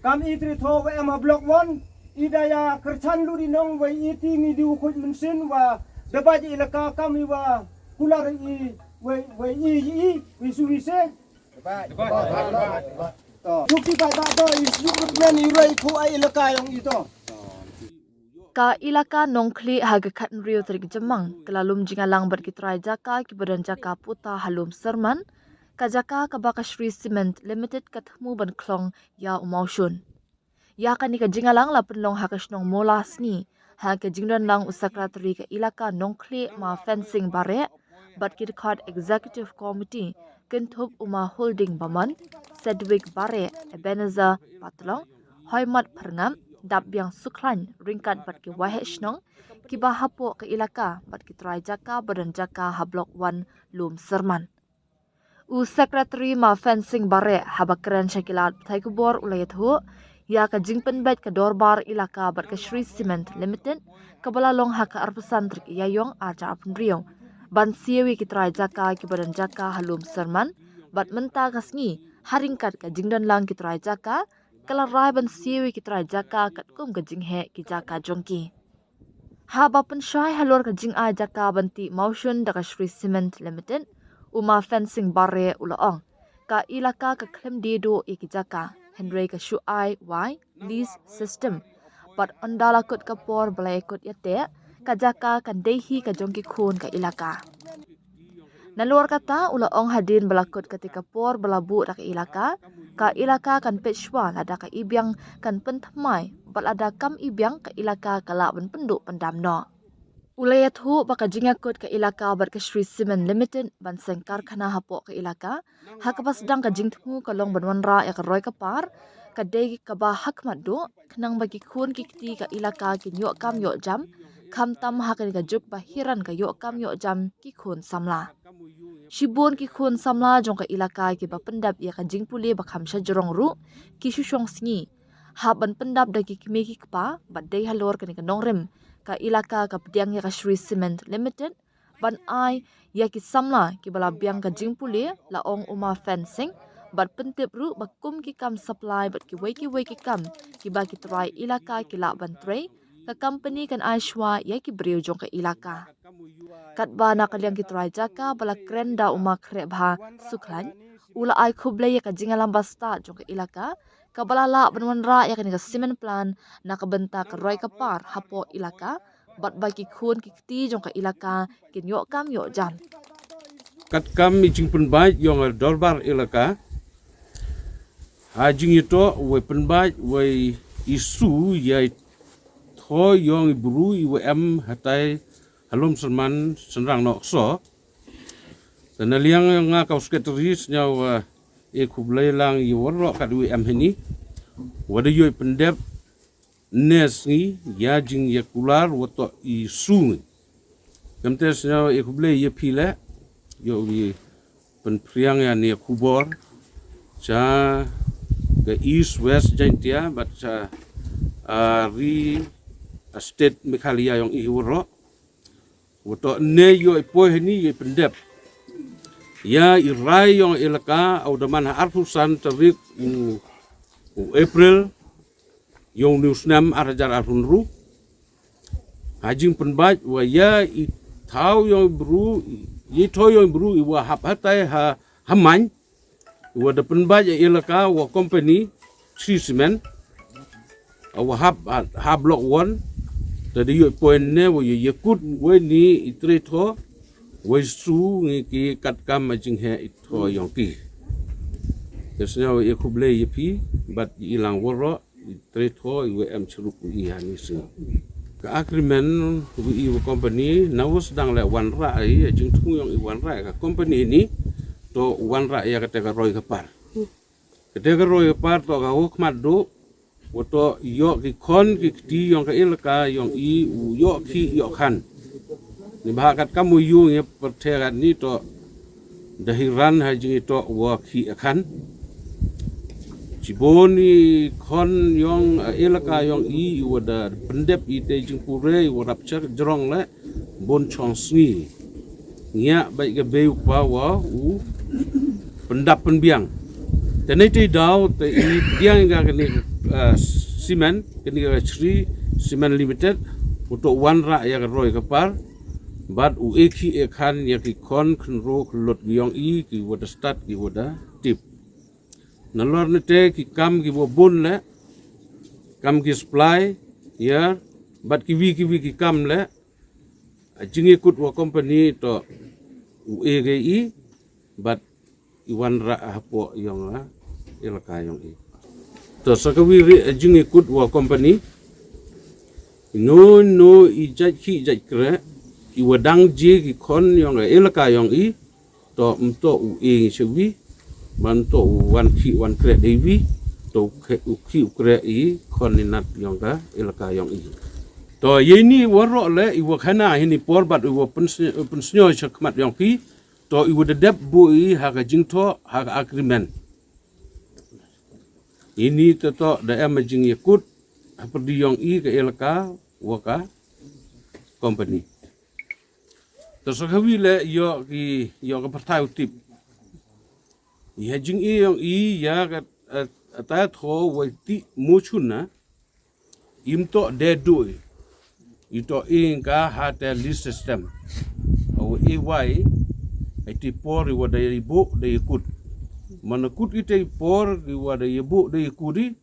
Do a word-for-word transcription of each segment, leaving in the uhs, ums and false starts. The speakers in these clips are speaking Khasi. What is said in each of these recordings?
Kam i trei tho wa em ha block one, i da ya kyrchan lu di nong wa i ti ni di u khuid mynsin wa da ba ji ilaka kam i wa kular i wa wa i i i su i se. To. Tuki ba ba to i su men i roi khu a ilaka yong i to. Ka ilaka Nongkhlieh ha ka khatnriew tarik Jymmang ka la lum jingïalang bad ki trai jaka ki ba don jaka puta ha Lum Serman, ka jaka kaba ka Shree Cement Limited ka thmu ban khlong ïa u mawshun. Ïa kane ka jingïalang la pynlong ha ka shnong Mawlasngi ha ka jingdonlang u Secretary ka ilaka Nongkhlieh Ma Fensing Bareh bad ki dkhot Executive Committee kynthup u Ma Holding Bamon, Sedwick Bareh, Ebenezer Patlong, Hoimat Pyrngap, Dapbiang Sukhlain, ryngkat bad ki waheh shnong kiba hapoh ka ilaka bad ki trai jaka ba don jaka ha Block one Lum Serman. U Secretary Ma Fensing Bareh haba kren sha ki lad pathai khubor u la ïathuh ïa ka jingpynbeit ka dorbar ilaka bad ka Shree Cement Limited kaba la long ha ka arphew san tarik Ïaïong arhajar arphew hynriew ban siew ïa ki trai jaka kiba don jaka ha Lum Serman bad mynta ka sngi ha ryngkat ka jingdonlang ki trai jaka ka la rai ban siew ïa ki trai jaka katkum ka jingheh ki jaka jong ki. Haba pynshai halor ka jingai jaka ban tih mawshun da ka Shree Cement Limited, u Ma Fensing Bareh u la ong ka ilaka ka khlem die duh ïa ki jaka, hynrei ka shu ai wai lease system bad ynda la kut ka por ba la ïakut ïateh, ka jaka kan dei hi ka jong ki khun ka ilaka. Nalor kata u la ong hadien ba la kut kata ka por ba la buh da ka ilaka, ka ilaka kan peit shuwa lada ka ibiang kan pynthymmai bad lada kam ibiang ka ilaka ka lah ban pynduh pyndam noh. U la ïathuh ba ka jingïakut ka ilaka bad ka Shree Cement Limited ban seng karkhana hapoh ka ilaka ha kaba sdang ka jingthmu ka long ban wanrah ïa ka roi ka par ka dei kaba hakhmat duh khnang ba ki khun ki kti ka ilaka kin ïoh kam ïoh jam, khamtam ha kane ka juk ba hiran ka ïoh kam ïoh jam ki khun samla. Shibun ki khun samla jong ka ilaka kiba pyndap ïa ka jingpule ba kham shajrong ruh ki shu shong sngi hap ban pyndap da ki kmie ki kpa bad dei halor kane ka nongrim ka ilaka ka pdiang ïa ka Shree Cement Limited ban ai ïa ki samla kiba la biang ka jingpule, la ong u Ma Fensing, bad pyntip ruh ba kum ki kam supply bad kiwei kiwei ki kam kiba ki trai ilaka ki lah ban trei, ka company kan ai shuwa ïa ki briew jong ka ilaka. Katba na ka liang ki trai jaka ba la kren da u Ma Khrehbha Sukhlain, u la ai khublei ïa ka jingïalam ba stad jong ka ilaka kaba la lah ban wanrah ïa kane ka cement plant na ka bynta ka roi ka par hapoh ilaka bad ba ki khun ki kti jong ka ilaka kin ïoh kam ïoh jam. Katkam i jingpynbeit ïong ka dorbar ilaka ha jingïatoh wei pynbeit wei isu ïa i thoh ïong i bru i wa em hatai ha Lum Serman shynrang Nongkso. Te na liang ïong nga ka u Secretary sñiaw wa e khublei lang ïa waroh kat wei em hini wa da ïoh i pyndep ne sngi ïa jingïakular wa toh i su ngi. Kam te sñiaw e khublei ïa phi leh ïoh wi pynphriang ïa ne khubor cha ka East West Jaintia bad cha a ri a state Meghalaya ïong i waroh. Wa toh ne ïoh i poi hini ïoh i pyndep ïa i rai ïong i elaka u da man ha arphew san tarik u, u April ïong niu snem arhajar arphew hynru. Ha jingpynbeit wa ïa i thaw ïong i bru, ïa i thoh ïong i bru i wa hap hatai ha, ha main, wa da pynbeit ïa i elaka wa company Shree Cement wa hap ha, ha Block one. Te da ïoh i poi ne wa ïoh ïakut wei ni i trei thoh wei su ngi ki katkam ma jingheh i thoh ïong ki. Te sñiaw e khublei ïa phi bad i lang waroh i trei thoh i wei em chirup i ha ni sngi. Ka agreement wei i wa company na wa sdang leh wanrah i jingthmu ïong i wanrah ka company ni toh wanrah ïa kata ka roi ka par. Kata ka roi ka par toh ka wa khmat duh wa toh ïoh ki khon ki kti ïong ka elaka ïong i u ïoh ki ïoh khan. Ni ba katkam u ïu ngi pyrthei kat ni toh da hiran ha jingïatoh wa ki akhan. Chibun i khon ïong, eh, elaka ïong i, i wa da pyndep i te jingpure i wa rap chak jrong le bun chong sngi. Ngiah bai ka bei u pa wa u pyndap pynbiang. Te nei te daw te i pdiang ïa kane ka, ah, cement, kane ka Shree Cement Limited, u toh wanrah ïa ka roi ka par, bad u eki ekhan ïa ki khon khynro khylot ki ïong i ki wa da stad ki wa da tip. Nalor nete ki kam ki wa bun leh, kam ki supply, ïa, bad ki wi ki wi ki kam leh, a jingïakut wa company toh u e ka i, bad i wanrah hapoh ïong a elaka ïong i. To sa ka wi ri a jingïakut wa company, no no i jait ki jait kre, i wa dang ji ki khon ïong a elaka ïong i, to mto u e ngi chewi, man to u wan ki wan kre dei wi, to u ki u kre i khon ni nat ïong ka elaka ïong i. To ïeni waroh leh i wa khana hini por bad i wa pensnyo chakmat ïong ki, to i wa da dep bu i ha ka jingthoh ha ka agreement. Ini to to da em a jingïakut ha pyrdi ïong i ka elaka wa ka company. To sa ka wi leh ïoh ki ïoh ka pyrthai u tip. Ïa jing i ïong i ïa ka, eh, ata tho wa ti mu chun na. Im toh de dui. I toh ing ka ha te list system. Aw i wai. Ai ti por i wa da i bu da i kut. Mana kut i te i por i wa da i bu da i kut i.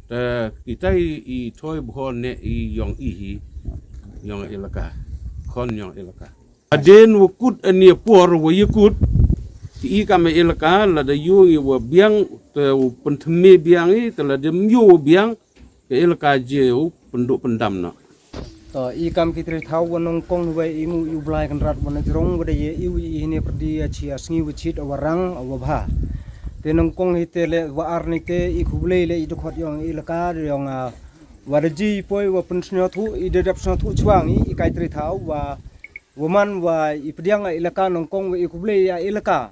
Ta kita i, i thoi bho ne i ïong i hi. Ïong elaka. Khon ïong elaka. Aden wa kut ani por wa i kut. Ti i kam elaka lada ïong i wa biang te u penthme biang i te lada ym ïong wa biang. Ka elaka je u penduh pendam na. To i kam ki tri thaw wa nongkong wa i ngu i u Blai Kynrad wa na jrong wa da ye i u i hine pyrdi a chi a sngi wa chit a wa rang a wa bha. Te nongkong hi te le wa ar ni te i khublei le i dkhot ïong i elaka ïong a wa da ji poi wa pynsnyo thu i da dap snyo thu chwang i i kai tri thaw wa wa man wa i pdiang a elaka nongkong wa i khublei a elaka.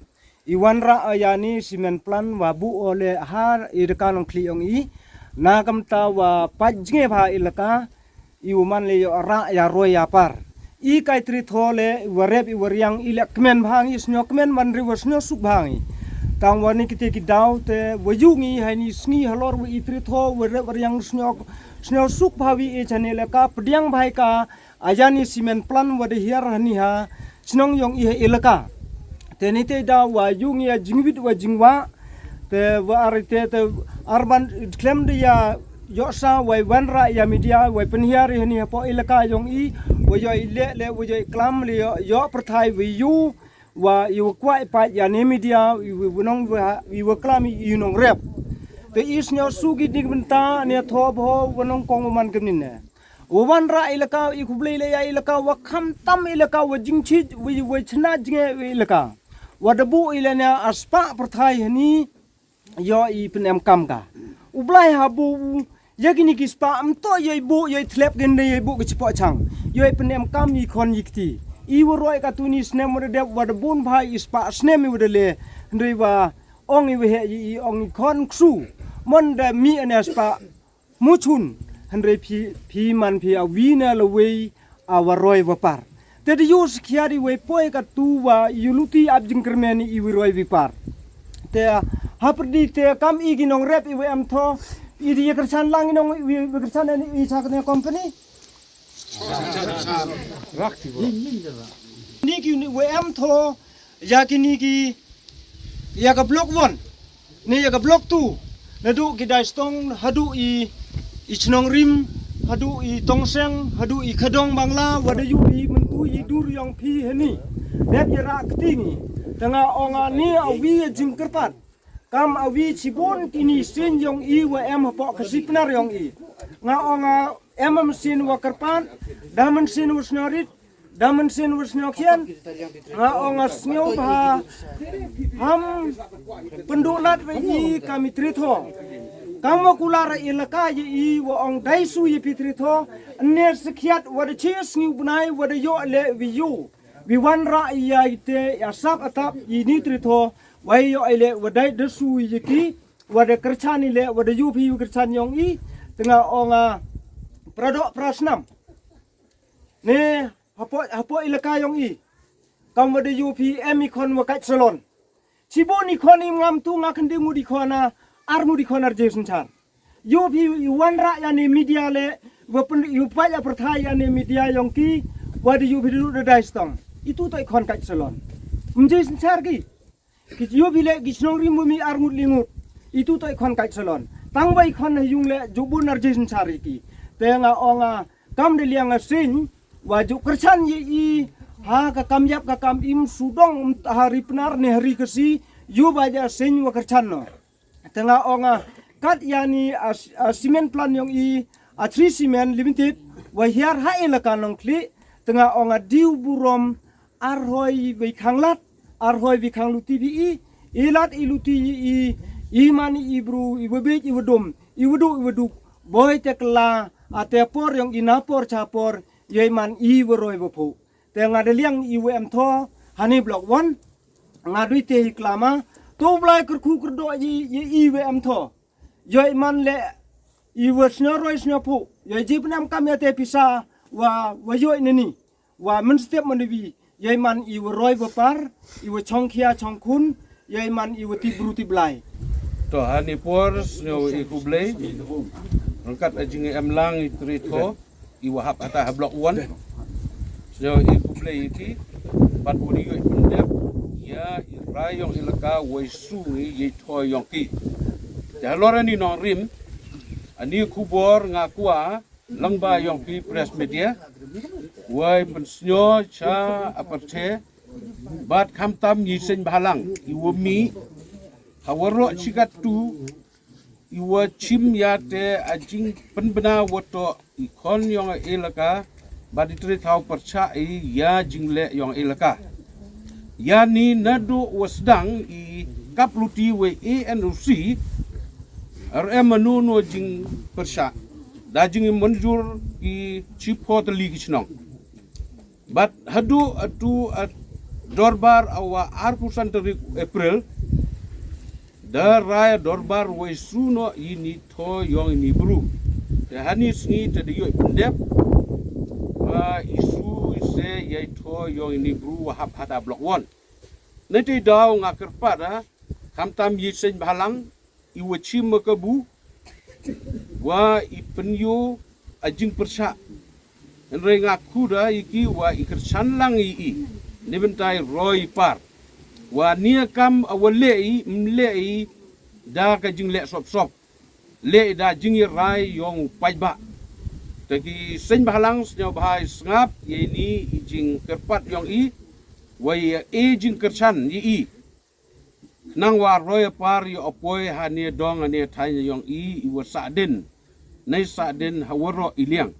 I wanrah ïa ni cement plant wa bu o le ha i daka nongkhli ong i. Na kamta wa pajnge bha i laka i u man le ïa rah ïa roi ïa par. I kai tri tho le i wa rep i wa riang i le kmen bha ngi snyo kmen man ri wa snyo suk bha ngi. Tang wa ni kite ki daw te wa yu ngi hai ni sngi halor wa i tri tho wa rep wa riang snyo snyo suk bha wi i chane le ka pdiang bha i ka Ayan i cement plant wa da hiar hani ha chnong yong i ha elaka. Te ni te da wa yung ya jingwit wa jingwa. Te wa ar te te arban klem de ya yoksa wa wanra ya media wa penhiar hani ha po elaka yong i wa yo i le le wa yo i klam le yo yo perthai wa yu wa i wa kwai pa ya ne media i wa nong wa i wa klam i nong rep. Te is nyo sugi dik benta ne tho bho wa nong kong wa man kemnin ne. Wa wanrah elaka i khublei le ya elaka wa khamtam elaka wa jingchit wa wa chna jinge wa elaka. Wa da bu ilania a spah perthai hani yo i penem kam ka. U Blai ha bu u ya kini ki spah mto yo i bu yo i thlep gende yo i bu ki chipo chang. Yo i penem kam i khon i kti. I wa roi ka tuni snem wa da dep wa da bun bha i spah snem i wa da le. Hynrei wa ong i wa he i ong i khon ksu. Mon da mi ania spah Muchun, hynrei phi, phi man phi a wi na lawei a waroi wapar. Te di yu skhiat i wei poi ka tu wa yu luti ap jingkyrmen i wi roi wi par. Te hapdi te kam i gi nong rep i wei am tho, i di ya kersan lang i nong i wei kersan i sa kene company. Ni ki ni wei am tho, ya kini ki ya ka block one ne ya ka block two, naduh ki dai stong haduh i i chnong rim, haduh i tongseng, haduh i khadong bangla, wada yu i mentu i dur yong phi heni. Dep ya rak kting i tanga onga ni awi ya jingkerpat. Kam awi chibun kini sin yong i wa em hapok kasi penar yong i. Nga onga em am sin wa kerpat, damen sin wa snorit, Damen sin wa snyo khian nga ong a snyo bha ham pendulat wa i ka mitri tho. Kam wa kular i laka ya i wa ong dai su ya pitri tho. Ner sekhiat wa da chi snyo bnai wa da yo le wi yu wi wan ra ya i te ya sap atap i ni tri tho. Wa yo i le wa dai da su ya ki wa da kerchan i le wa da yu pi yu kerchan yong i. Tenga ong a pradok prasnam. Ne hapo hapo i laka yong i. Kam wa da yu phi em i khon wa kach salon. Chibun i khon im ngam tu nga khynde ngut i khon a, ar ngut i khon ar je synchar. Yu phi i wanrah ïa ne media le, wa pyn yu pait ïa pyrthai ïa ne media yong ki, wa di yu phi du da dai stong. Itu to i khon kait salon. Mje synchar ki. Ki yu phi le ki chnong ri mu mi ar ngut li ngut. Itu to i khon kait salon. Tang wa i khon ha yung le, ju bun ar je synchar ki. Te nga ong a, kam de liang a sing, wa ju kyrchan ye i, ha ka kam yap ka kam im sudong um ha ri Pnar ne ha ri Khasi, yu ba ja sing wa kyrchan no. Te nga ong a, kat ïa ni a, a cement plant yong i, a Three Cement Limited, wa hiar ha elaka Nongkhlieh, te nga ong a diu burom, ar hoi wei khang lat, ar hoi wei khang luti phi i, i lat i luti i, i, i man i bru, i wa bej i wa dum, i wa du i wa duk, boi te kla, a te por yong i na por cha por, yoi man i wa roi wa phu. Te nga de liang i wa em tho, ha ni block one, nga dui te i klama, to blai kyrkhu kyrdo i, i, i wa em tho. Yoi man le, i wa snyo roi snyo phu, yoi jip nam kam ïa te pisa, wa, wa yoi nini. Wa mynstep man wi, yoi man i wa roi wa par, i wa chong khia chong khun, yoi man i wa ti bru ti blai. To, ha ni por, snyo i khublei. Rangkat a jing em lang i tri tho, i wa hap hata ha block one. Snyo i khublei i ki, bat wa di yoi pyndep, ïa i rai yong elaka, wei su ngi, yei tho yong ki. Te halor ani nongrim, ani khubor nga kwah, lang ba yong phi press media, wei pynsnyo cha a pyrthe, bat khamtam i seng bhalang, i wa mi, ha waroh chi katto, i wa chim ïa te a jing pynbna wa to i khon yong a elaka, bat i tre thaw pyrchah i ïa jingleh yong a elaka. Ïa ni naduh wa sdang i kap luti wei A N O C, ar em mano no jing pyrchah. Da jing i manjur i chi pho tylli ki chnong. Bat haduh atu a dorbar a wa arphew san tarik April, da rai a dorbar wei su no i ni tho yong i ni bru. Te ha ni sngi te da yoi pyndep, wa i su i se yei tho yong i ni bru wa hap hata block one. Nai te daw nga kyrpad a, khamtam i seng bhalang, i wa chim ma kabu, wa i pynïoh a jing pyrchah. Hynrei nga khuda i ki wa i kyrchan lang i i, ni bynta i roi i par. Wa ni a kam a wa leh i, ym leh i, da ka jingleh sop sop. Leh i da jing i rai yong u paidbah. Te ki seng bhalang snyo bha i sngap, i ni i jing kyrpad yong i, wa i e jing kyrchan i i. Khnang wa roi a par ïa a poi ha ne dong ha ne thaiñ yong i i wa sah den. Nei sah den ha waroh i liang.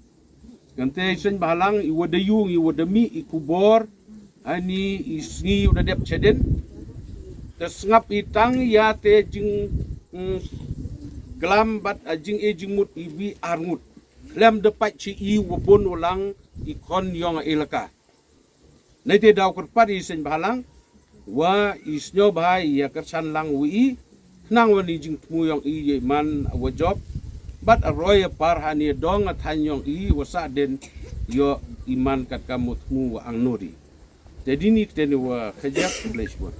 Kante i seng bhalang i wa da yung i wa da mi i khubor. Ha ni i sngi i wa da dep chaden. Te sngap i tang ïa te jing mm, klam bat a jing e jing mut i wi ar ngut. Khlem da pait chi i wa bun u lang i khon yong a elaka. Nai te daw kyrpad i seng bhalang, wa i snyo bha i ïa kyrchan lang wi i, khnang wa ni jingthmu yong i ïa i man wa jop, bat a roi a par ha ni dong a thaiñ yong i wa sah den ïa i man kat kam wa thmu wa ang nori. Te di ni kte ni wa khajak blei shibun.